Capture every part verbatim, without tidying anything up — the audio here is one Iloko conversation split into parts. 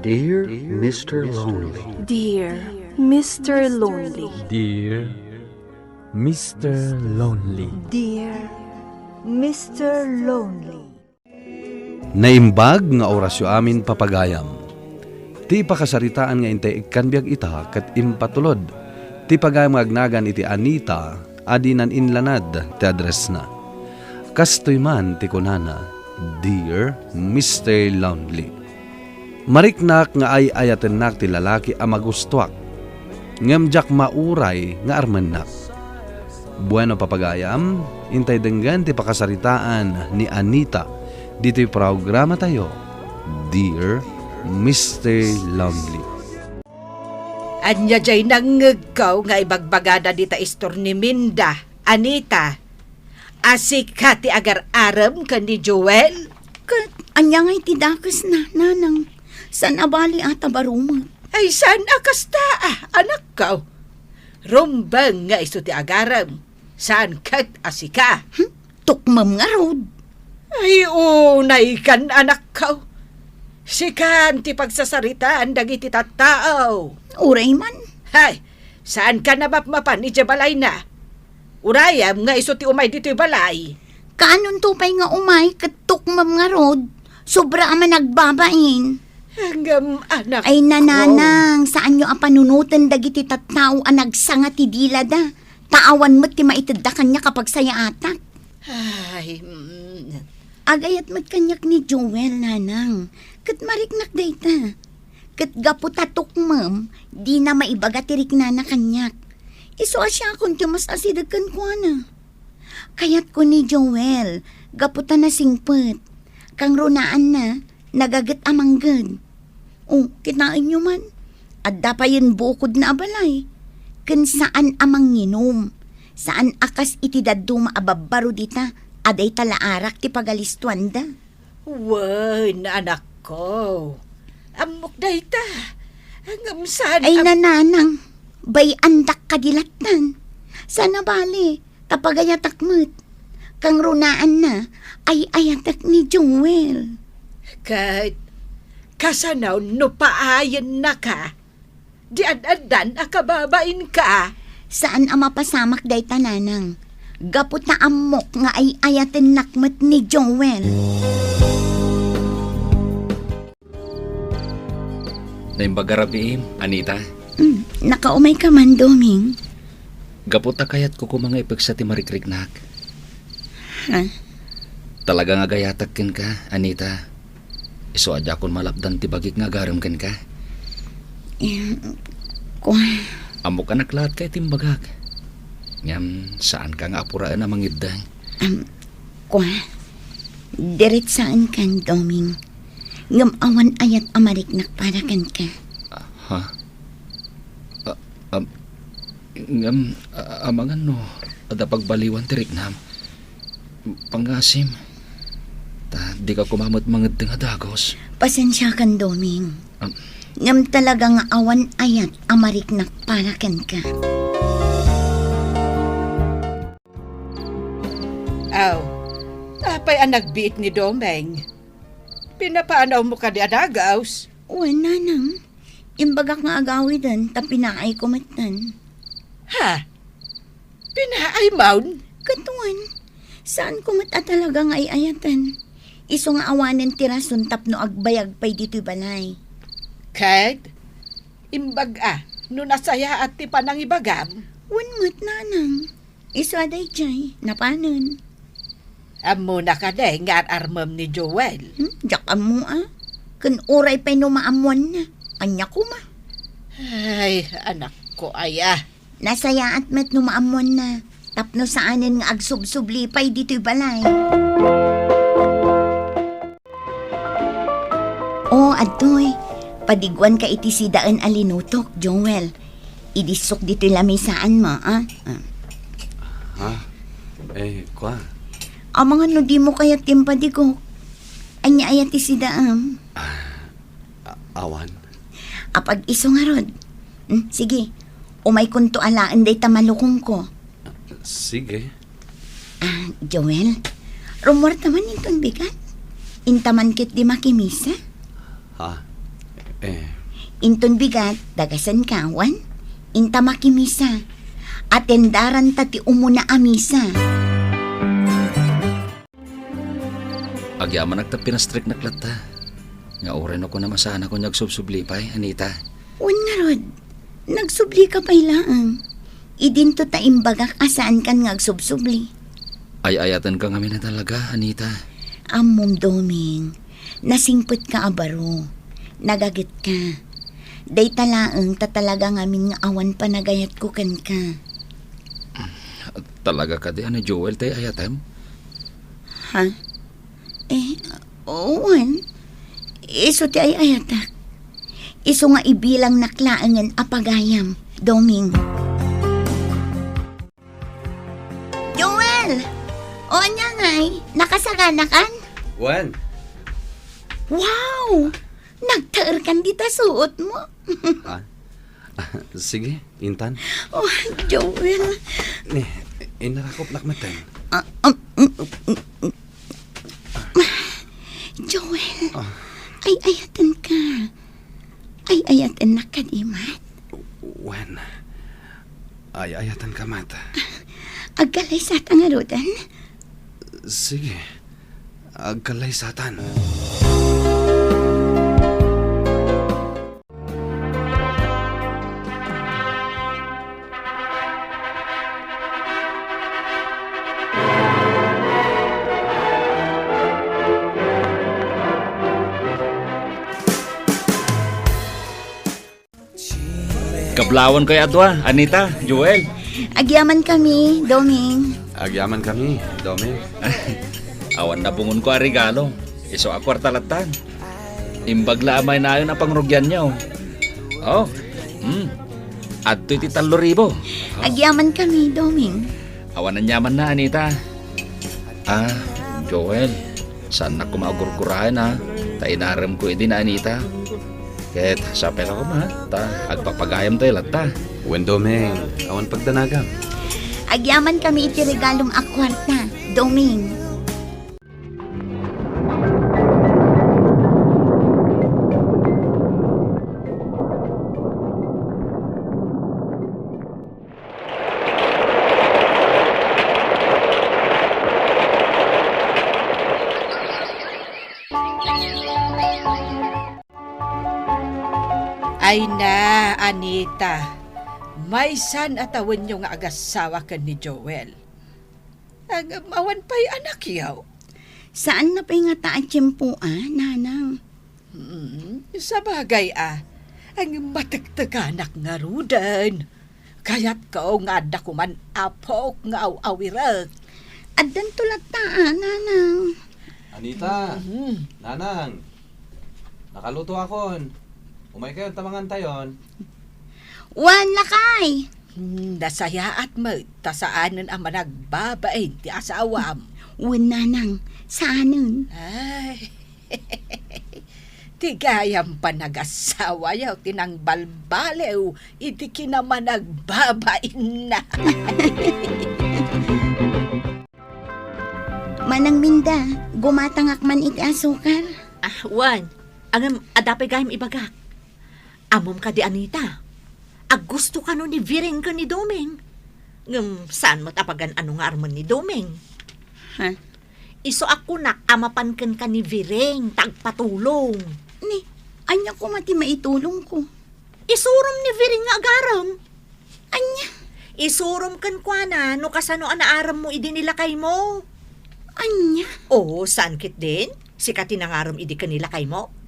Dear Mister Lonely. Dear Mister Lonely. Dear Mister Lonely. Dear Mister Lonely. Naimbag nga orasyo amin, papagayam. Ti pakasaritaan nga intay ikkan biag ita ket impatulod ti pagayam nga agnagan iti Anita a dinan inlanad ti addressna. Kastoy man ti kunana, "Dear Mister Lonely." Mariknak nga ay-ayatennak ti lalaki a magustuak, ngem diak mauray nga armennak. Bueno, papagayam, intay denggen ti pakasaritaan ni Anita ditoy programatayo, Dear Mister Lonely. Ania jay nangngegko nga ibagbagada dita istor ni Minda, Anita? A sika ti agar-arem ken ni Joel? Ket ania ngay ti dakesna, nanang? Saan a bali a ta barumek. Ay, saan a kasta, a, anakko? Rumbeng nga isu ti agarem, saan ket a sika. Hmm? Tukmem ngarud. Ay, unay kan, anakko. Sikan ti pagsasaritaan dagiti tattao. Uray man. Hay, saan ka namapmapan idiay balayna? Urayem nga isu ti umay ditoy balay. Kaanonto pay nga umay ket tukmem ngarud, sobra a managbabain. Ngem, anak Ay, ko. Nanang, saanyo a panunoten dagiti tattao a nagsanga ti dilada. Ta awan met ti maitedda kaniak a pagsayaatak. Ay, mm. Agayat met kaniak ni Joel, nanang. Ket mariknak dayta. Ket gapu ta tukmem, dina maibaga ti riknana kaniak. Isu a siakon ti mas asideg kenkuana. Kayatko ni Joel, gapu ta nasingpet. Kangrunaanna, nagaget a mangged. O, kitaenyo man, adda payen bukodna a balay. Ken saan a manginom. Saan a kas iti dadduma a babbaro dita, a dayta la arak ti pagalistuanda. Wen, anakko. Ammok dayta. Ngem saan Ay, a- nanang, bay-andak kadi lattan. Saan a bale, ta pagayatak met. Kangrunaanna, ay-ayatek ni Joel. Ket, kasano no paayennaka? Di ad-addan a kababainka. Saan a mapasamak dayta, nanang. Gapu ta ammok nga ay-ayatennak met ni Joel. Naimbag a rabiim, Anita. Hmm, nakaumay ka man, Doming. Gapu ta kayatko koma nga ipeksa ti marikriknak. Ha? Talaga nga agayatak kenka, Anita. Isu a diakon malapdan ti bagik nga agarem kenka. Em, kua. Ammok a naklaat ka iti imbagak. Ngem saanka nga apuraen a mangiddeng. Em, kua. Diretsaen kan, Doming. Ngem awan ayat a mariknak para kenka. Ha? A-, am, ngem, a-, amangan no adda pagbaliwan ti riknam. Pangasim. Ta, dika koma met mangeddeng a dagus. Pasensiakan, Doming. Am. Ngem talaga nga awan ayat a mariknak para kenka. Aw, apay a nagbiit ni Domeng? Pinapaanawmo kadi a dagus? Wen, nanang. Imbagak nga agawiden, ta pinaayko metten. Ha? Pinaay man? Ket wen, saanko met a talaga nga ay-ayaten. Isu nga awanen ti rason tapno agbayag pay ditoy balay. Ket, imbag-a, no nasayaat ti panangibagam? Wen met, nanang. Isu a daydiay, napanen. Ammona kadi nga ar-armem ni Joel? Hmm, diak ammo a. Ken uray pay no maammoanna. Ania koma? Ay, anakko aya. Nasayaat met no maammoanna. Tapno saanen nga agsubsubli pay ditoy balay. O, adtoy. Padiguanka iti sidaen a linutok, Joel. Idissok ditoy lamisaanmo, a? A. Ha? Eh, kua? Amangan no dimo kayat ti impadigok. Ania aya ti sidaem? A-, awan. Apag-isu ngarud. Hmm, sige. Umaykonto alaen dayta malukongko. Sige. A, Joel, rummuarta man inton bigat? Inta man ketdi makimisa? Ha? Eh. Inton bigat, dagasenka, wen? Inta makimisa. Atendaranta ti umuna a misa. Agyamanak ta pinastriknak latta. Nga uray no kunam a saanakon nga agsubsubli pay, Anita. Wen ngarud, nagsublika pay laeng. Idinto ta imbagak a saankan nga agsubsubli. Ay-ayatenka ngamin a talaga, Anita. Ammom, Doming, nasingpetka a baro. Nagagetka. Dayta laeng ta talaga ngamin nga awan panagayatko kenka. Talaga kadi a ni Joel ti ay-ayatem? Ha? Eh, wen. Isu ti ay-ayatak. Isu nga ibilangnak laengen a pagayam, Doming. Joel! O, ania ngay? Nakasaganakan? Wen. Wow! Nagtaerkan dita suotmo. Ah, sige, intan. Oh, Joel. Ni, inarakopnak metten. Ah, um, mm, mm, mm. Joel, Ah. Ay-ayatenka. Ay-ayatennak kadi met? Wen, ay-ayatenka met. Agkalaysata ngaruden? Sige, agkalaysatan. Kablawan kayo a dua, Anita, Joel. Agyamankami, Doming. Agyamankami, Doming. Awan nabungonko a regalo. Isu a kuarta lattan. Imbag la a maynayon a pangrugianyo. Oh, hmm. Adtoy ti tallo ribu. Agyamankami, Doming. Awan aniamanna, Anita. Ah, Joel, saannak koma a gurguraen, a, ta inaremko idi ni Anita. Ket sapay la koma, ta agpapagayamtayo latta. Wen, Doming, awan pagdanagam. Agyamankami iti regalom a kuarta, Doming. Ay na, Anita. Maysan a tawenyo nga agassawa ken ni Joel. Ngem awan pay anakyo? Saanna pay ngata a tiempo, a, nanang. Hmm, sabagay a, ang matektekanak ngaruden. Kayatko nga adda koman apok nga aw-awirek. Addanto latta, a, nanang. Anita, Mhm. Nanang, nakalutoakon. Umaykayon ta mangantayon. Wen, lakay. Hmm, nasayaat met ta saanen a managbabain ti asawam. Wen, nanang, saanen. Ay. Ti gayam panagasawayo ti nangbalbaliw iti kinamanagbabainna. Manang Minda, gumatangak man iti asukar. Ah, wen. Ngem, adda pay gayam ibagak. Ammom kadi, Anita, a gusto kano ni Vireng ken ni Doming. Ngem saan met a pagan-ano nga armen ni Doming. Ha? Isu a kunak a mapan kenka ni Vireng ta agpatulong. Ni, ania koma ti maitulongko? Isurom ni Vireng nga agarem. Ania? Isurom kenkuana no kasano a naaremmo idi ni lakaymo. Ania? Oo, saan ketdin? Sika ti nangarem idi ken ni lakaymo.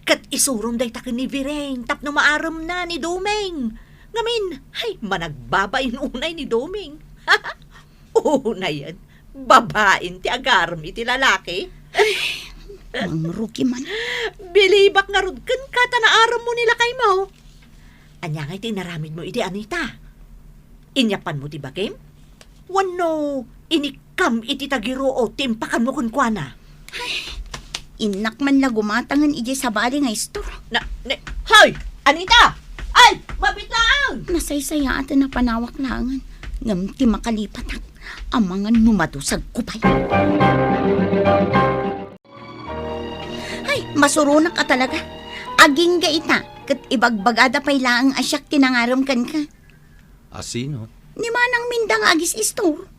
Ket isurom dayta ken ni Vireng tapno maaremna ni Doming. Ngamin, hay, managbabain unay ni Doming. Unayen, babain ti agarem iti lalaki. Ay, mangrugi man. Bilibak ngarud kenka ta naaremmo ni lakaymo. Ania ngay ti inaramidmo idi, Anita? Inyappanmo ti bagim? Wenno inikkam iti tagiruo ti impakanmo kenkuana? Ay, innak man la gumatangen idiay sabali nga istor. Na, ne, hoy! Anita! Ay! Mabitlaan! Nasaysayaaten a panawak laengen. Ngem ti makalipatak, amangan no madusagko pay. Ay, masuronak a talaga. Agingga ita, Ket ibagbagada pay laeng a siak ti nangarem kenka. A sino? Ni Manang Minda nga agis-istor.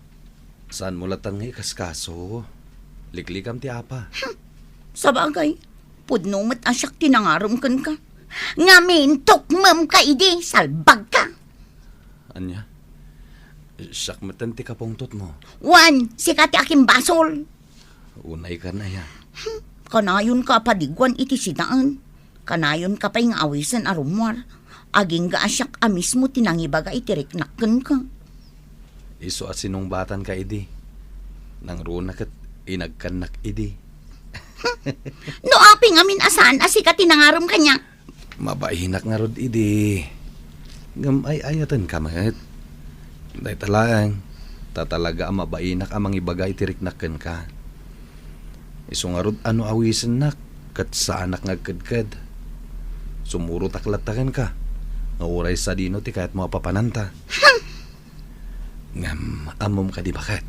Saanmo latta nga ikaskaso? Liklikam ti apa. Hmm. Sabagay, pudno met a siak ti nangarem kenka. Ngamin, tukmem ka idi, salbag ka. Ania? Siak metten ti kapungtotmo. Wen, sika ti akimbasol. Unay kan aya. Hmm, kanayon ka a padiguan iti sidaen. Kanayon ka pay nga awisen a rummuar. Agingga a siak a mismo ti nangibaga iti riknak kenka. Isu a sinungbatanka idi. Nangruna ket inagkannak idi. Hmm, no apay ngamin a saan a sika ti nangarem kaniak? Mabainak ngarud idi. Ngem ay-ayatenka met. Dayta laeng, ta talaga a mabainak a mangibaga iti riknak kenka. Isu ngarud a no awisennak, ket saanak nga agkedked. Sumurotak latta kenka, nga uray sadino ti kayatmo a papananta. Hmm. Ngem ammom kadi baket?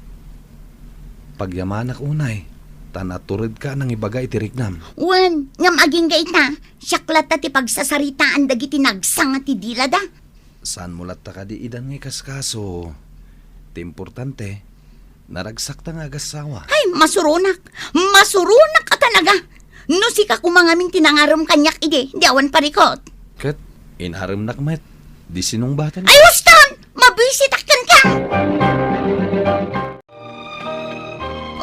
Pagyamanak unay, ta naturedka a nangibaga iti riknam. Wen, ngem agingga ita, siak latta ti pagsasaritaan dagiti nagsanga ti dilada. Saanmo latta kadi idan nga ikaskaso? Ti importante, naragsakta nga agassawa. Ay, masuronak! Masuronak a talaga! No sika koma ngamin ti nangarem kaniak idi, di awan parikot. Ket inaremnak met, di sinungbatan. Ay, huston! Mabisitak kenka!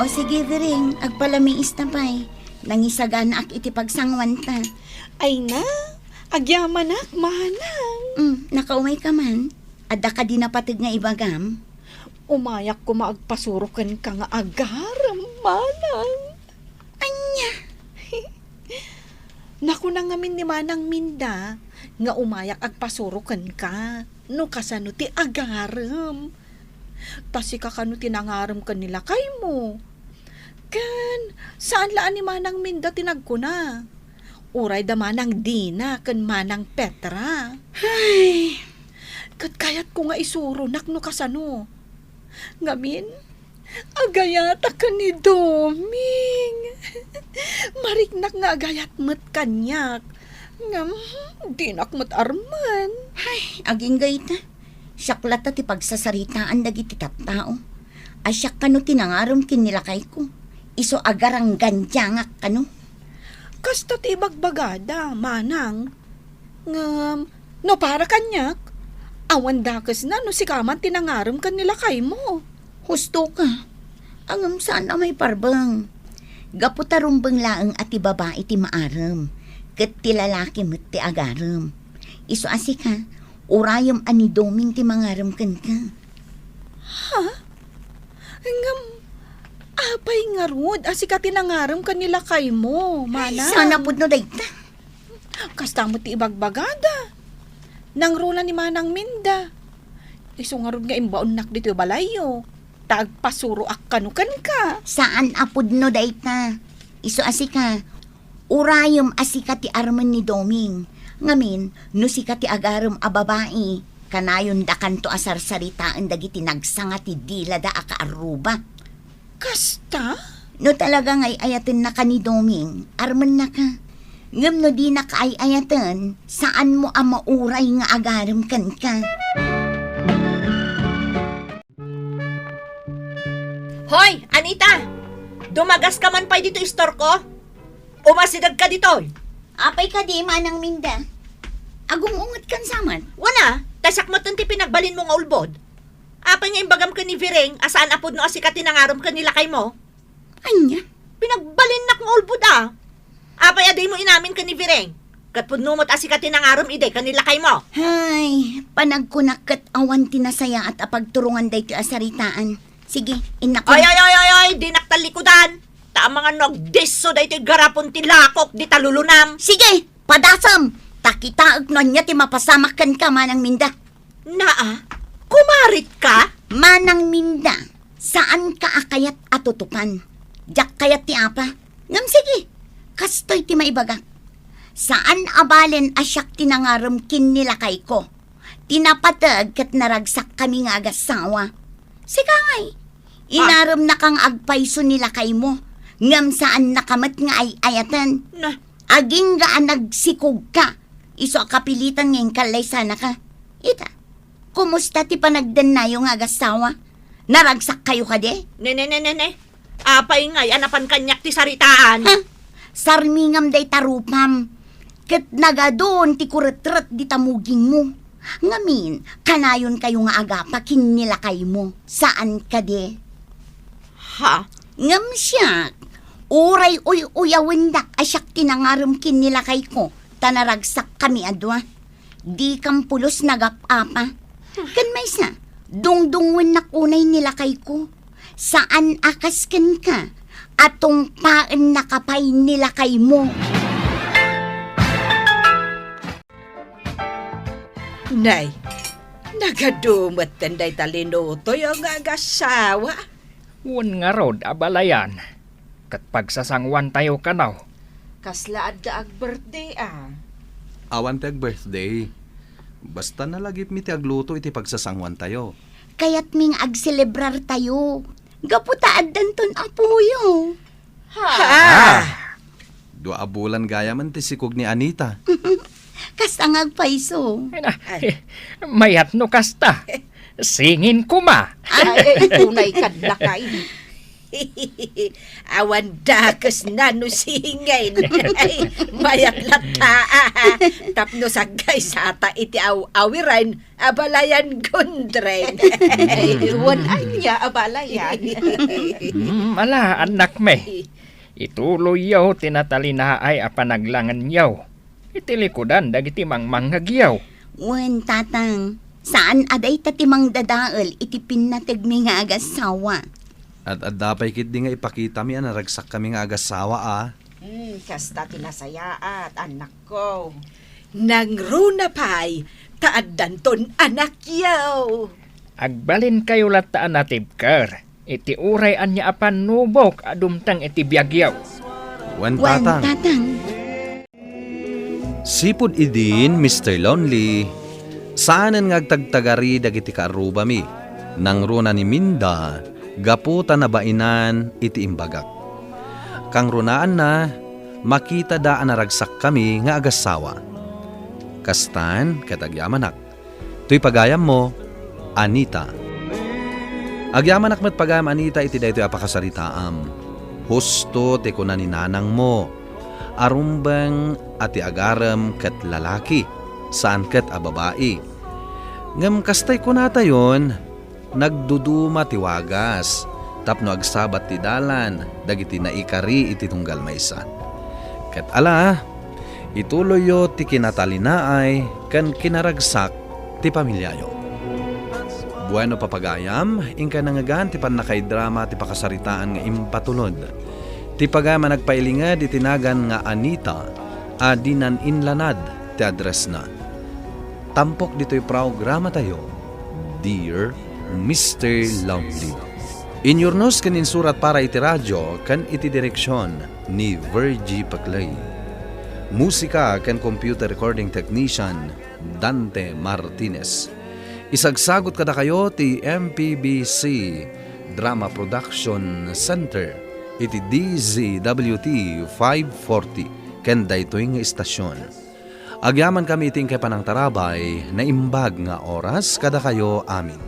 O sige, Biring, agpalamiis ta pay. Nangisaganaak iti pagsanguanta. Ay na, agyamanak, manang. Mm, nakaumay ka man? Adda kadi napateg nga ibagam? Umayak koma agpasuro kenka nga agarem, manang. Ania? Nakuna ngamin ni Manang Minda nga umayak agpasuro kenka no kasano ti agarem. Ta sika kano ti nangarem ken ni lakaymo. Ken saan la a ni Manang Minda ti nagkuna. Uray da Manang Dina ken Manang Petra. Ay. Ket kayatko nga isuronak no kasano. Ngamin, agayatak ken ni Doming. Mariknak nga agayat met kaniak. Ngem, dinak met armen. Ay, agingga ita. Siak latta ti pagsasaritaan dagiti tattao. A siak kano ti nangarem ken ni lakayko. Isu a garanggandiangak kano. Kasta ti ibagbagada, manang. Ngem, no para kaniak, awan dakesna no sika man ti nangarem ken ni lakaymo. Husto ka. Ngem saan a maiparbeng. Gapu ta rumbeng laeng a ti babai ti maarem, ket ti lalaki met ti agarem. Isu a sika, urayem a ni Doming ti mangarem kenka. Ha? Ngem, apay ngarud a sika ti nangarem ken ni lakaymo, manang? Saan a pudno dayta? Kasta met ti ibagbagada. Nangruna ni Manang Minda. Isu ngarud nga imbaonnak ditoy balayyo. Ta agpasuroak kano kenka. Saan a pudno dayta. Isu a sika, urayem a sika ti armen ni Doming. Ngamin, no sika ti agarem a babai, kanayondakanto a sarsaritaen dagiti nagsanga ti dilada a kaarruba. Kasta? No talaga nga ay-ayatennaka ni Doming, armennaka. Ngem no dinaka ay-ayaten, saanmo a mauray nga agarem kenka. Hoy, Anita! Dumagaska man pay ditoy istorko? Umasidegka ditoy! Apay kadi, Manang Minda? Agung-ungetkan sa met? Wen a, ta siak metten ti pinagbalinmo nga ulbod. Apay nga imbagam ken ni Vireng a saan a pudno a sika ti nangarem ken ni lakaymo? Ania? Pinagbalinnak nga ulbod a. Apay a dimo inamin ken ni Vireng? Ket pudno met a sika ti nangarem idi ken ni lakaymo. Hay, panagkunak ket awan ti nasayaat a pagturongan daytoy a saritaan. Sige, innak. Oy, oy, oy, oy, oy, dinak talikudan. Ta amangan no agdisso daytoy garapon ti lakok, di talulunam. Sige, padasem. Ta kitaek no ania ti mapasamak kenka, Manang Minda. Naa, kumarit ka? Manang Minda, saan ka a kayat a tutupan. Diak kayat ti apa. Ngem sige, kastoy ti maibagak. Saan a balen a siak ti nangarem ken ni lakayko. Ti napateg ket naragsak kami nga agassawa. Sika ngay, ah, inaremnaka nga agpayso ni lakaymo, ngem saannaka met nga ay-ayaten. Na, agingga a nagsikogka. Isu a kapilitan nga inkallaysanaka. Ita, kumusta ti panagdannayo nga agassawa? Naragsak kayo kadi? Ne, ne, ne, ne, ne. Apay ngay a napan kaniak ti saritaan? Ha? Sarmingam dayta rupam. Ket nagadun ti kuretret dita mugingmo. Ngamin, kanayon kayo nga agapa ken ni lakaymo. Saan kadi? Ha? Ngem siak, uray uy-uyawendak a siak ti nangarem ken ni lakayko, ta naragsakkami a dua. Dikam pulos nagap-apa. Ken maysa, dungdungngoennak unay ni lakayko. Saan a kas kenka a tungpaennaka pay ni lakaymo. Nay, nagadu metten dayta linutoyo nga agassawa. Wen ngarud, abalayan, ket pagsasanguantayo kano. Kasla adda ag-birthday a? Awan ti ag-birthday. Basta nalagipmi ti agluto iti pagsasanguantayo. Kayatmi nga agselebrartayo. Gapu ta addanton apoyo. Ha? Ah! Dua a bulan gayamen ti sikog ni Anita. Kasta nga agpayso. Ay na, Ay. Mayat no kasta. Singin koma. Ay, ay, tunay kad lakay. Awan dakes na no singin. Ay, mayat latta. Tapno saggaysata iti aw-, awiren, abalayan gundreng. Ay, wen ania abalayan. Mm, ala, annakmi. Ituloyyo ti natalinaay a panaglangenyo iti likudan dagiti mangmangngegyo. Wen, Tatang, saan a dayta ti mangdadael iti pinnategmi nga agassawa. Ad-adda pay ketdi nga ipakitami a naragsakkami nga agassawa a. Hmm, kasta ti nasayaat, annakko. Nangruna pay, ta addanton anakyo. Agbalinkayo latta a natibker iti uray ania a pannubok a dumteng iti biagyo. Wen, Wen, Tatang. Tatang. Sipud idin, Mister Lonely, saanen nga agtagtagari dagiti kaarrubami. Nangruna ni Minda gapu ta nabainan iti imbagak. Kangrunaanna, makitada a naragsakkami nga agassawa. Kastan ket agyamanak. Toy pagayammo, Anita. Agyamanak met pagayam, Anita, iti daytoy a pakasaritaam. Husto ti kuna ni nanangmo. Arumbeng a ti agarem ket lalaki, saan ket a babai. Ngem kastay kunatayon, nagduduma ti wagas tapno agsabat ti dalan dagiti naikari iti tunggal maysa. Ket ala, ituloyyo ti kinatalinaay ken kinaragsak ti pamiliayo. Bueno, papagayam, inkay nangngegan ti pannakaidrama ti pakasaritaan nga impatulod. Ti pagayam a nagpailinged iti nagan nga Anita a dinan inlanad ti addressna. Tampok ditoy programatayo, Dear Mister Lonely. Inyurnos ken insurat para iti radio ken iti direksion ni Virgie Paclay. Musika ken computer recording technician, Dante Martinez. Isagsagut kadakayo ti M P B C Drama Production Center iti D Z W T five forty ken daytoy nga istasion. Agyamankami iti inkay panangtarabay, naimbag nga oras kadakayo amin.